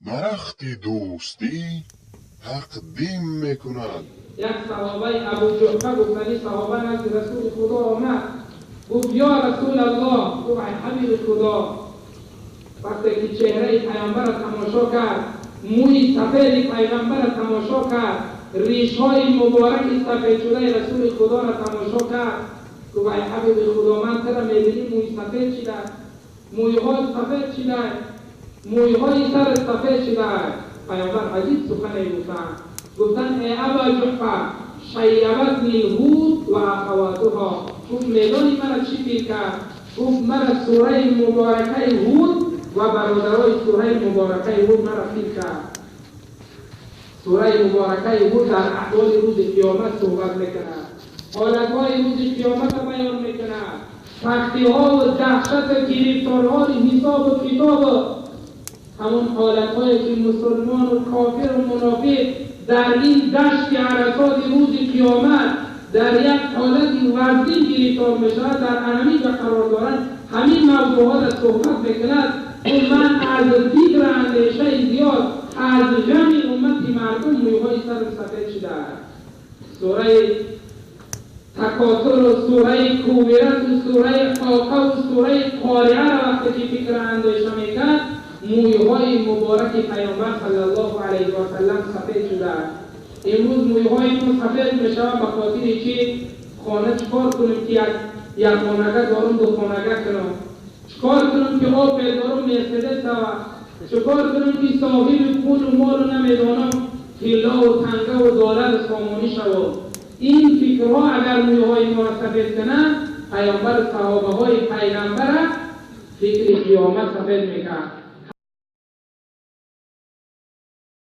Дарахти дӯстӣ тақдим мекунад. Як саҳобаи Абу Ҷуҳфа гуфтани саҳоба назди Расули Худо омад, гуфт: «Ё Расулаллоҳ», гуфт: «Ай ҳабиби Худо». Вақте ки чеҳраи паёмбарро тамошо кард, мӯи сафеди пайғамбарро тамошо кард, ришҳои мубораки сафедшудаи Расули Худоро тамошо кард, гуфт: «Ай ҳабиби Худо, ман туро мебинӣ, мӯи сафед шуда, мӯйҳои сафед шуда, мӯйҳои сарат сафед шуда». Пайғамбар аҷиб сухане гуфтанд, гуфтанд: «Эй Аба Ҷуҳфа, шайябатни Ҳуд ва ахаватуҳо». Гуфт: «Медонӣ мара чӣ пир кард?» Гуфт: «Мара сураи муборакаи Ҳуд ва бародарои сураи муборакаи Ҳуд мара пир кард». Сураи муборакаи Ҳуд дар аҳволи рӯзи қиёмат суҳбат мекунад, ҳолатҳои рӯзи қиёматро баён мекунад, сахтиҳову даҳшату гирифторҳои ҳисобу китобу ҳамон ҳолатҳое ки мусулмону кофиру мунофиқ дар ин дашти арасоти рӯзи қиёмат дар як ҳолати вазнин гирифтор мешавад, дар анамиҷа қарор доранд, ҳамин мавзӯъҳоро суҳбат мекунад. Ман аз фикр андешаи зиёд, аз ғами уммати мардум мӯйҳои сарам сафед шудааст. Сураи Такосуру сураи Кувирату сураи Ҳоқаву сураи Қориаро вақте ки фикр андеша мекард, мӯйҳои мубораки паёмбар саллаллоҳу алайҳи васаллам сафед шудааст. Имрӯз мӯйҳои мо сафед мешавад ба хотири чӣ? Хона чикор кунем ки як хонага дорум, ду хонага кунам, чикор кунам ки Опел дорум, Мерседес сава, чикор кунам ки соҳиби пулу молу намедонам тиллову тангаву доллару сомонӣ шавам. Ин фикрҳо агар мӯйҳои моро сафед кунанд, паёмбару саҳобаҳои пайғамбара фикри қиёмат сафед мекард.